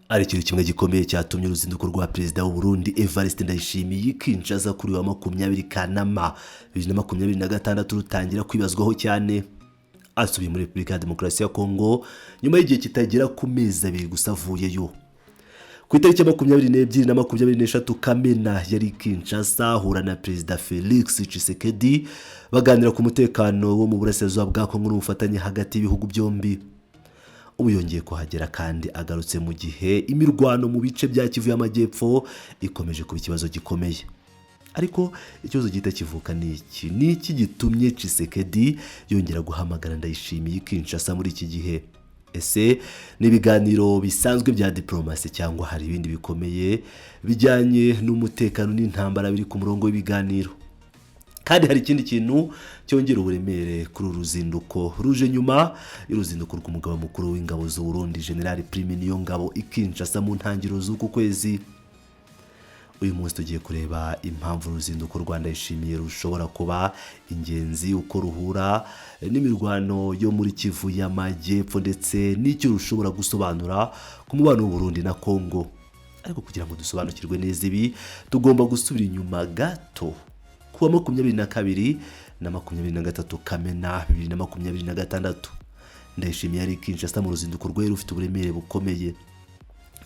Ari ikintu kimwe gikomeye cyatumye uruzinduko rwa Perezida w'u Burundi Evariste Ndayishimiye Kinshasa kuri wa 20 Kanama 2026 rutangira kwibazwaho cyane. Asubiye muri Repubulika ya Demokarasi ya Kongo nyuma y'igihe kitagera ku mezi 2 gusa avuyeyo. Ku itariki ya 22 na 23 Kamena yari Kinshasa, ahura na Perezida Felix Tshisekedi, baganira ku mutekano wo mu burasirazuba bwa Kongo n'ubufatanye hagati y'ibihugu byombi. Ubu yongeye kuhagera kandi agarutse mu gihe imirwano mu bice bya Kivu y'Amajyepfo ikomeje kuba ikibazo gikomeye. Ariko ikibazo gihita kivuka ni iki: ni iki gitumye Tshisekedi yongera guhamagara Ndayishimiye Kinshasa muri iki gihe? Ese ni ibiganiro bisanzwe bya diporomasi, cyangwa hari ibindi bikomeye bijyanye n'umutekano n'intambara biri ku murongo w'ibiganiro? Kandi hari ikindi kintu cyongera uburemere kuri uru ruzinduko: ruje nyuma y'uruzinduko rw'umugaba mukuru w'ingabo z'u Burundi, General Prime Niyongabo, i Kinshasa mu ntangiriro z'uku kwezi. Uyu munsi tugiye kureba impamvu uruzinduko rwa Ndayishimiye rushobora kuba ingenzi, uko ruhura n'imirwano yo muri Kivu y'Amajyepfo, ndetse n'icyo rushobora gusobanura ku mubano w'u Burundi na Kongo. Ariko kugira ngo dusobanukirwe neza ibi, tugomba gusubira inyuma gato kuwa 22 na 23 Kamena 2026. Ndayishimiye yari Kinshasa mu ruzinduko rwari rufite uburemere bukomeye.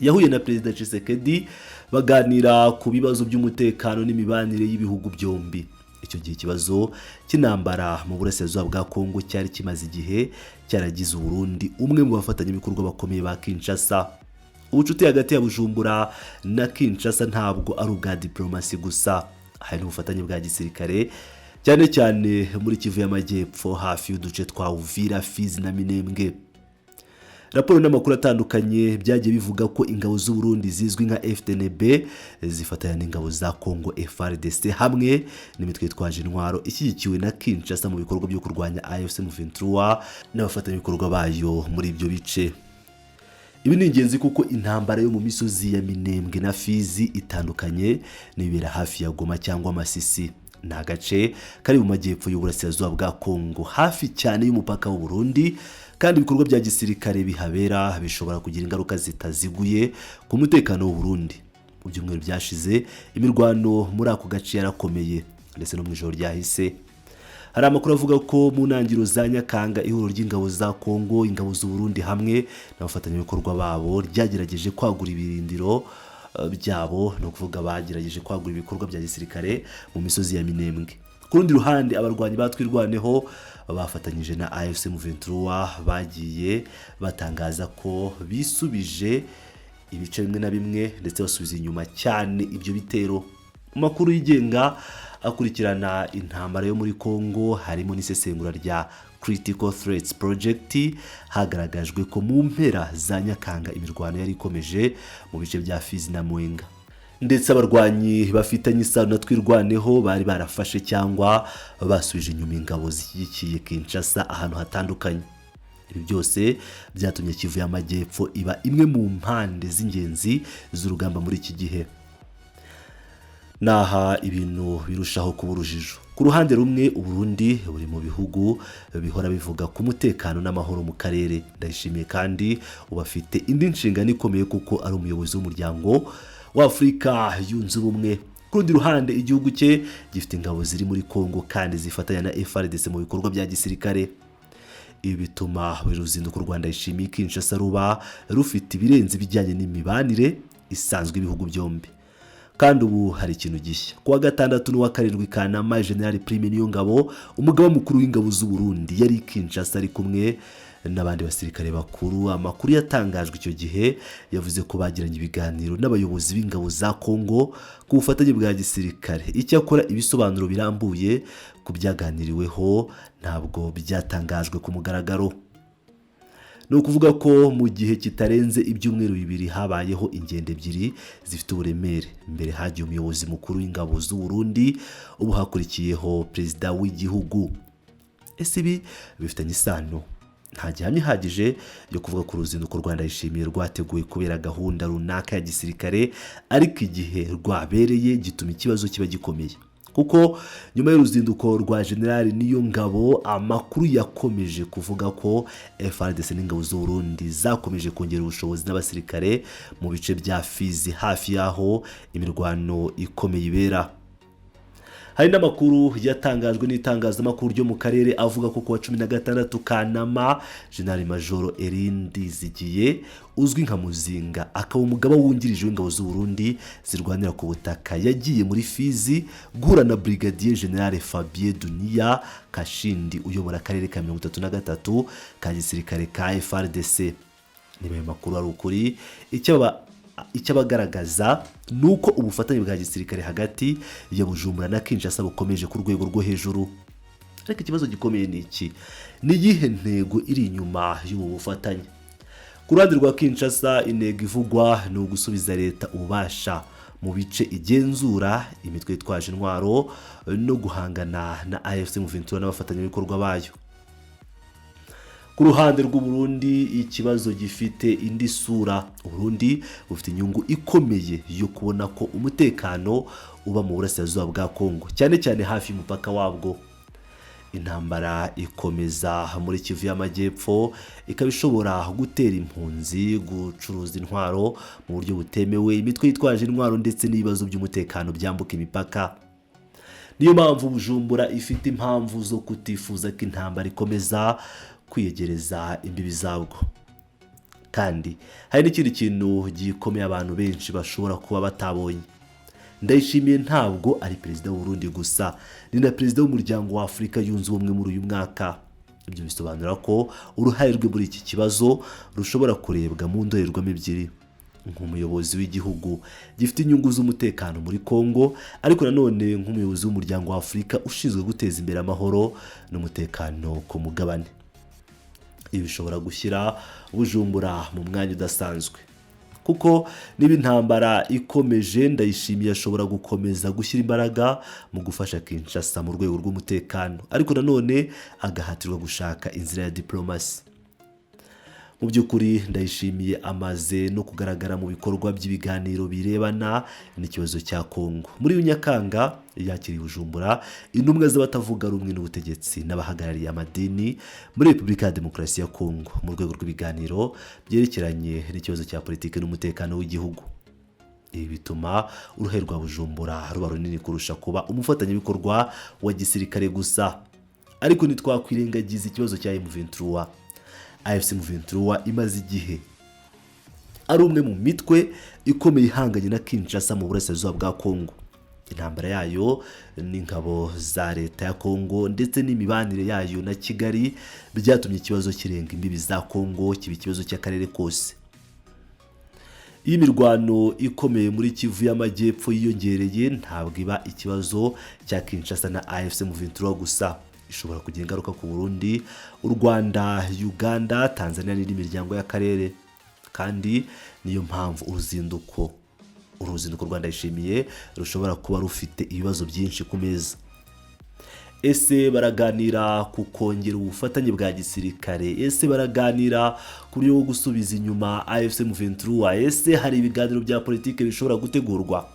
Yahuye na Perezida Tshisekedi, baganira ku bibazo by'umutekano n'imibanire y'ibihugu byombi. Icyo gihe ikibazo cy'intambara mu burasirazuba bwa Kongo cyari kimaze igihe cyaragize Uburundi umwe mu bafatanyabikorwa bakomeye ba Kinshasa. Ubucuti hagati ya Bujumbura na Kinshasa ntabwo ari ubwa diporomasi gusa, hari n'ubufatanye bwa gisirikare, cyane cyane muri Kivu y'Amajyepfo, hafi y'uduce twa Uvira, Fizi na Minembwe. Raporo n'amakuru atandukanye byagiye bivuga ko ingabo z'u Burundi zizwi nka FDNB zifatanya n'ingabo za Congo FARDC hamwe n'imitwe yitwaje intwaro ishyigikiwe na Kinshasa mu bikorwa byo kurwanya AFC M23 n'abafatanyabikorwa bayo muri ibyo bice. Ibi ni ingenzi kuko intambara yo mu misozi ya Minembwe na Fizi itandukanye n'ibibera hafi ya Goma cyangwa Masisi. Ni agace kari mu majyepfo y'uburasirazuba bwa Kongo, hafi cyane y'umupaka w'u Burundi, kandi ibikorwa bya gisirikare bihabera bishobora kugira ingaruka zitaziguye ku mutekano w'u Burundi. Mu byumweru byashize imirwano muri ako gace yarakomeye, ndetse no mu ijoro ryahise. Hari amakuru avuga ko mu ntangiriro za Nyakanga ihuriro ry'ingabo za Kongo, ingabo z'u Burundi hamwe n'abafatanyabikorwa babo ryagerageje kwagura ibirindiro byabo, ni ukuvuga bagerageje kwagura ibikorwa bya gisirikare mu misozi ya Minembwe. Ku rundi ruhande, abarwanyi ba Twirwaneho bafatanyije na AFC M23 bagiye batangaza ko bisubije ibice bimwe na bimwe, ndetse basubiza inyuma cyane ibyo bitero. Mu makuru yigenga akurikirana intambara yo muri Congo, harimo n'isesengura rya Critical Threats Project, hagaragajwe ko mu mpera za Nyakanga imirwano yari ikomeje mu bice bya Fizi na Mwenga, ndetse abarwanyi bafitanye isano na Twirwaneho bari barafashe cyangwa basubije inyuma ingabo zishyigikiye Kinshasa ahantu hatandukanye. Ibi byose byatumye Kivu y'Amajyepfo iba imwe mu mpande z'ingenzi z'urugamba muri iki gihe. Naha ibintu birushaho kuba urujijo. Ku ruhande rumwe, Uburundi buri mu bihugu bihora bivuga ku mutekano n'amahoro mu karere. Ndayishimiye kandi ubu afite indi nshingano ikomeye kuko ari umuyobozi w'Umuryango w'Afurika Yunze Ubumwe. Ku rundi ruhande, igihugu cye gifite ingabo ziri muri Congo kandi zifatanya na FARDC mu bikorwa bya gisirikare. Ibi bituma buri ruzinduko rwa Ndayishimiye Kinshasa ruba rufite ibirenze ibijyanye n'imibanire isanzwe y'ibihugu byombi. Kandi ubu hari ikintu gishya: kuwa gatandatu n'uwa karindwi Kanama, General Prime Niyongabo, umugaba mukuru w'ingabo z'u Burundi, yari i Kinshasa ari kumwe n'abandi basirikare bakuru. Amakuru yatangajwe icyo gihe yavuze ko bagiranye ibiganiro n'abayobozi b'ingabo za Congo ku bufatanye bwa gisirikare. Icyakora ibisobanuro birambuye ku byaganiriweho ntabwo byatangajwe ku mugaragaro. Ni ukuvuga ko mu gihe kitarenze ibyumweru 2 habayeho ingendo ebyiri zifite uburemere. Mbere hagiye umuyobozi mukuru w'ingabo z'u Burundi, ubu hakurikiyeho perezida w'igihugu. Ese ibi bifitanye isano? Nta gihamya ihagije yo kuvuga ko uruzinduko rwa Ndayishimiye rwateguwe kubera gahunda runaka ya gisirikare, ariko igihe rwabereye gituma ikibazo kiba gikomeye. Kuko nyuma y'uruzinduko rwa Generali Niyongabo, amakuru yakomeje kuvuga ko FARDC n'ingabo z'u Burundi zakomeje kongera ubushobozi n'abasirikare mu bice bya Fizi, hafi y'aho imirwano ikomeye ibera. Hari n'amakuru yatangajwe n'itangazamakuru ryo mu karere avuga ko kuwa 16 Kanama, General Majoro Elie Ndizigiye uzwi nka Muzinga, akaba umugaba wungirije w'ingabo z'u Burundi zirwanira ku butaka, yagiye muri Fizi guhura na Brigadier General Fabien Dunia Kashindi uyobora akarere ka 33 ka gisirikare ka FARDC. Niba ayo makuru ari ukuri, icyo abagaragaza ni uko ubufatanye bwa gisirikare hagati ya Bujumbura na Kinshasa bukomeje ku rwego rwo hejuru. Ariko ikibazo gikomeye ni iki: ni iyihe ntego iri inyuma y'ubu bufatanye? Ku ruhande rwa Kinshasa, intego ivugwa ni ugusubiza leta ububasha mu bice igenzura, imitwe yitwaje intwaro no guhangana na AFC M23 n'abafatanyabikorwa bayo. Ku ruhande rw'u Burundi, ikibazo gifite indi sura. Uburundi bufite inyungu ikomeye yo kubona ko umutekano uba mu burasirazuba bwa Kongo, cyane cyane hafi y'umupaka wabwo. Intambara ikomeza muri Kivu y'Amajyepfo ikaba ishobora gutera impunzi, gucuruza intwaro mu buryo butemewe, imitwe yitwaje intwaro ndetse n'ibibazo by'umutekano byambuka imipaka. Niyo mpamvu Bujumbura ifite impamvu zo kutifuza ko intambara ikomeza kwiyegereza imbibi zabwo. Kandi hari n'ikindi kintu gikomeye abantu benshi bashobora kuba batabonye: Ndayishimiye ntabwo ari perezida w'Uburundi gusa, ni na perezida w'Umuryango wa Afurika Yunze Ubumwe muri uyu mwaka. Ibyo bisobanura ko uruhare rwe muri iki kibazo rushobora kurebwa mu ndorerwamo ebyiri: nk'umuyobozi w'igihugu gifite inyungu z'umutekano muri Congo, ariko nanone nk'umuyobozi w'Umuryango wa Afurika ushinzwe guteza imbere amahoro n'umutekano ku mugabane. Ibi bishobora gushyira Bujumbura mu mwanya udasanzwe, kuko niba intambara ikomeje, Ndayishimiye ashobora gukomeza gushyira imbaraga mu gufasha Kinshasa mu rwego rw'umutekano, ariko nanone agahatirwa gushaka inzira ya diplomasi. Mu by'ukuri, Ndayishimiye amaze no kugaragara mu bikorwa by'ibiganiro birebana n'ikibazo cya Kongo. Muri Nyakanga yakiriye Bujumbura intumwa z'abatavuga rumwe n'ubutegetsi n'abahagarariye amadini muri Repubulika ya Demokarasi ya Kongo mu rwego rw'ibiganiro byerekeranye n'ikibazo cya politiki n'umutekano w'igihugu. Ibi bituma uruhare rwa Bujumbura ruba runini kurusha kuba umufatanyabikorwa wa gisirikare gusa. Ariko ntitwakwirengagiza ikibazo cya M23. AFC M23 imaze igihe ari umwe mu mitwe ikomeye ihanganye na Kinshasa mu burasirazuba bwa Kongo. Intambara yayo n'ingabo za leta ya Kongo ndetse n'imibanire yayo na Kigali byatumye ikibazo kirenga imbibi za Kongo, kiba ikibazo cy'akarere kose. Iyo imirwano ikomeye muri Kivu y'Amajyepfo yiyongereye, ntabwo iba ikibazo cya Kinshasa na AFC M23 gusa. Ishobora kugira ingaruka ku Burundi, u Rwanda, Uganda, Tanzania n'indi miryango y'akarere. Kandi niyo mpamvu uruzinduko rwa Ndayishimiye rushobora kuba rufite ibibazo byinshi ku meza. Ese baraganira ku kongera ubufatanye bwa gisirikare? Ese baraganira ku buryo bwo gusubiza inyuma AFC M23? Ese hari ibiganiro bya politiki bishobora gutegurwa,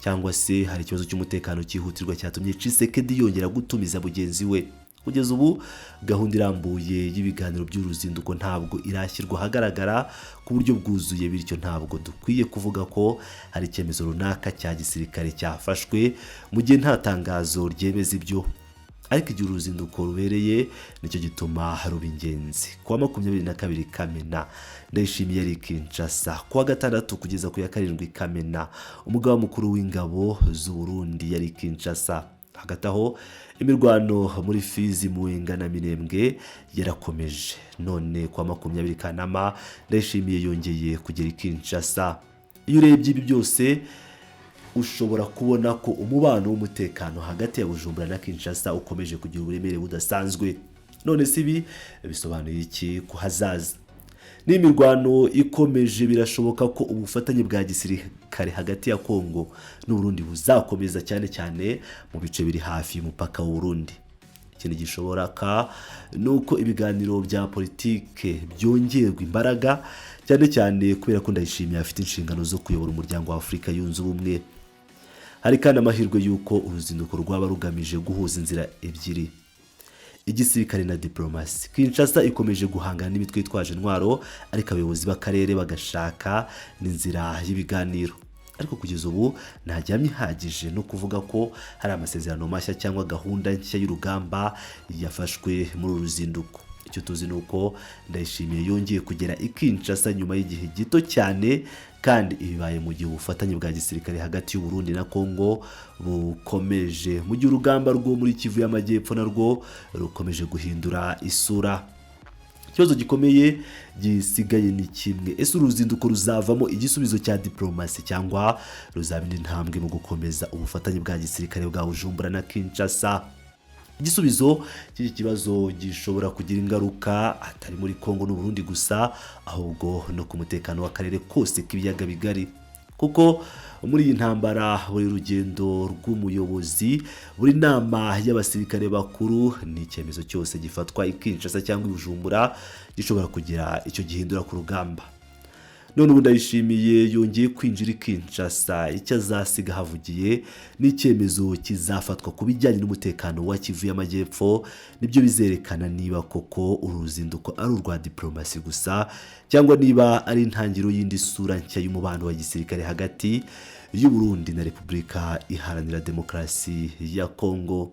cyangwa se hari ikibazo cy'umutekano cyihutirwa cyatumye Tshisekedi yongera gutumiza mugenzi we? Kugeza ubu, gahunda irambuye y'ibiganiro by'uruzinduko ntabwo irashyirwa ahagaragara ku buryo bwuzuye, bityo ntabwo dukwiye kuvuga ko hari icyemezo runaka cya gisirikare cyafashwe mu gihe nta tangazo ryemeza ibyo. Ariko igihe uruzinduko rubereye nicyo gituma ruba ingenzi. Kuwa 22 Kamena, Ndayishimiye yari Kinshasa. Kuwa gatandatu kugeza ku ya 7 Kamena, umugaba mukuru w'ingabo z'u Burundi yari Kinshasa. Hagati aho, imirwano muri Fizi, Mwenga na Minembwe yarakomeje. None kuwa 20 Kanama, Ndayishimiye yongeye kugera i Kinshasa. Iyo urebye ibi byose, ushobora kubona ko umubano w'umutekano hagati ya Bujumbura na Kinshasa ukomeje kugira uburemere budasanzwe. None si ibi bisobanuye iki ku hazaza? N'imirwano ikomeje, birashoboka ko ubufatanye bwa gisirikare hagati ya Kongo n'Uburundi buzakomeza, cyane cyane mu bice biri hafi y'umupaka w'Uburundi. Ikindi gishoboka ni uko ibiganiro bya politike byongerwa imbaraga, cyane cyane kubera ko Ndayishimiye afite inshingano zo kuyobora Umuryango wa Afurika Yunze Ubumwe. Hari kandi amahirwe y'uko uruzinduko rwaba rugamije guhuza inzira ebyiri, igisirikare na diplomasi. Kinshasa ikomeje guhangana n'imitwe yitwaje intwaro, ariko abayobozi b'akarere bagashaka n'inzira y'ibiganiro. Ariko kugeza ubu nta gihamya ihagije no kuvuga ko hari amasezerano mashya cyangwa gahunda nshya y'urugamba yafashwe muri uru ruzinduko. Icyo tuzi ni uko Ndayishimiye yongeye kugera i Kinshasa nyuma y'igihe gito cyane, kandi ibibaye mu gihe ubufatanye bwa gisirikare hagati y'u Burundi na Kongo bukomeje, mu gihe urugamba rwo muri Kivu y'Amajyepfo narwo rukomeje guhindura isura. Ikibazo gikomeye gisigaye ni kimwe: ese uruzinduko ruzavamo igisubizo cya diplomasi, cyangwa ruzaba indi ntambwe mu gukomeza ubufatanye bwa gisirikare bwa Bujumbura na Kinshasa? Igisubizo cy'iki kibazo gishobora kugira ingaruka atari muri Kongo n'Uburundi gusa, ahubwo no ku mutekano w'akarere kose k'Ibiyaga Bigari, kuko muri iyi ntambara buri rugendo rw'umuyobozi, buri nama y'abasirikare bakuru n'icyemezo cyose gifatwa i Kinshasa cyangwa i Bujumbura gishobora kugira icyo gihindura ku rugamba. None ubu Ndayishimiye yongeye kwinjira i Kinshasa. Icyo azasiga havugiye n'icyemezo kizafatwa ku bijyanye n'umutekano wa Kivu y'Amajyepfo nibyo bizerekana niba koko uru ruzinduko ari urwa diplomasi gusa, cyangwa niba ari intangiriro y'indi sura nshya y'umubano wa gisirikare hagati y'u Burundi na Repubulika Iharanira Demokarasi ya Kongo.